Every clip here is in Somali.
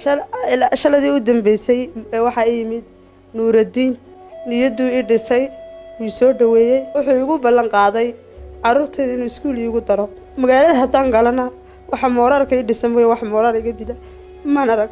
Shaladii u dambeysay waxaa i yimid Nuuradiin, niyadduu i dhisay, wuu soo dhoweeyey, wuxuu igu ballan qaaday caruurtayda inuu iskuul iigu daro. Magaalada haddaan galana waxa mooraalka ii dhisan mooye wax mooraal iga dila maan arag.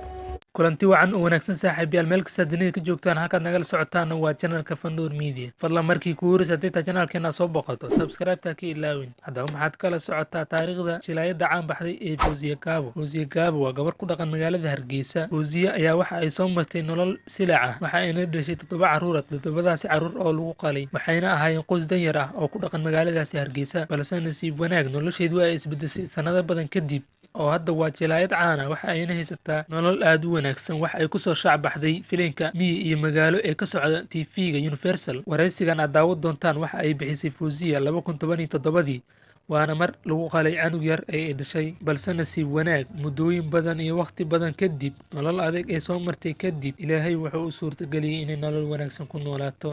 Kulanti wacan oo wanaagsan, saaxiibayaal, meel kasta dunida ka joogtaan, halkaad nagala socotaana waa channelka Fandoor Media. Fadlan, markii kugu horeysa haddii taa channelkeena soo boqoto, subscribe-ta ka ilaawin. Haddaba, maxaad kala socotaa taariikhda jilaayadda caan baxday ee Fawziya Gaabo? Fawziya Gaabo waa gabar ku dhaqan magaalada Hargeysa. Fawziya ayaa waxa ay soo martay nolol silac ah. Waxa ayna dhashay toddoba carruur ah, toddobadaasi carruur oo lagu qalay, waxayna ahaayeen qoys danyar ah oo ku dhaqan magaaladaasi Hargeysa. Balse nasiib wanaag, nolosheedu waa ay isbedeshay sanado badan kadib, oo hadda waa jilaayad caan ah, waxa ayna haysataa nolol aad u wanaagsan. Waxa ay kusoo shaacbaxday filinka Miyi iyo Magaalo ee ka socda TV-ga Universal. Waraysigan aad daawan doontaan waxa ay bixisay Fawziya 2017-dii, waana mar lagu qalay canug yar ee ay dhashay. Balse nasiib wanaag, muddooyin badan iyo waqti badan kadib, nolol adag ee soo martay kadib, Ilaahay wuxuu u suurtageliyey inay nolol wanaagsan ku noolaato.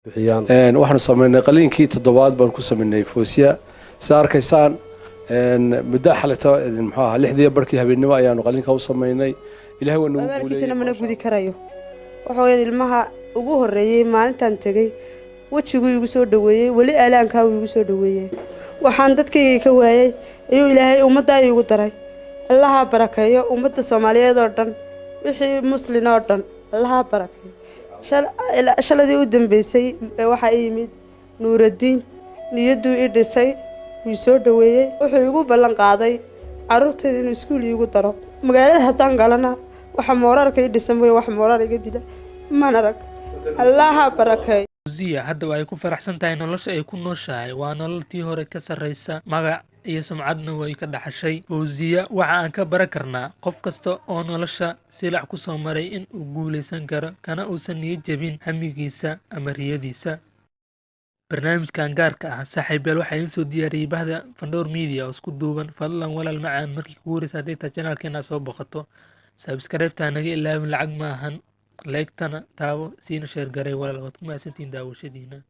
Waxaanu samaynay qaliinkii toddobaad baan ku samaynay Foosiya. Sida arkaysaan, muddo xalito, muxuu ahaa, 6:30 habeennimo ayaanu qaliinka u samaynay. Ilahay waa nagu abaalkiisana mana gudi karayo. Waxa weyaan, ilmaha ugu horreeyey maalintaan tegey wejiguu igu soo dhoweeyey, weli aalaankaa uu igu soo dhoweeyey. Waxaan dadkayga ka waayey ayuu Ilaahay ummaddaa iigu daray. Allaha barakeeyo ummadda Soomaaliyeed oo dhan, wixii Muslin oo dhan Allaha barakeeyo. Shaladii u dambeysay waxaa i yimid Nuuradiin, niyadduu i dhisay, wuu soo dhoweeyey, wuxuu igu ballan qaaday caruurtayda inuu iskuul iigu daro. Magaalada haddaan galana waxa mooraalka ii dhisan mooye wax mooraal iga dila maan arag. Allaha barakeeyo. Fawziya hadda ay ku faraxsan tahay nolosha ay ku nooshahay, waa nolol tii hore ka sarreysa, magac iyo sumcadna way ka dhaxashay. Fawziya waxa aan ka baran karnaa qof kasta oo nolosha silac ku soo maray in uu guuleysan karo, kana uusan niyad jebin hamigiisa ama riyadiisa. Barnaamijkan gaarka ah, saaxiibayaal, waxaa idiin soo diyaariyey bahda Fandoor Media oo isku duuban. Fadlan, walaal macaan, markii kugu horeysa hadday tahay channelkeena soo boqoto, subscribe-ta naga ilaawin, lacag maahan, like-tana taabo, siina share garay. Walaal, waad ku mahadsantihiin daawashadiina.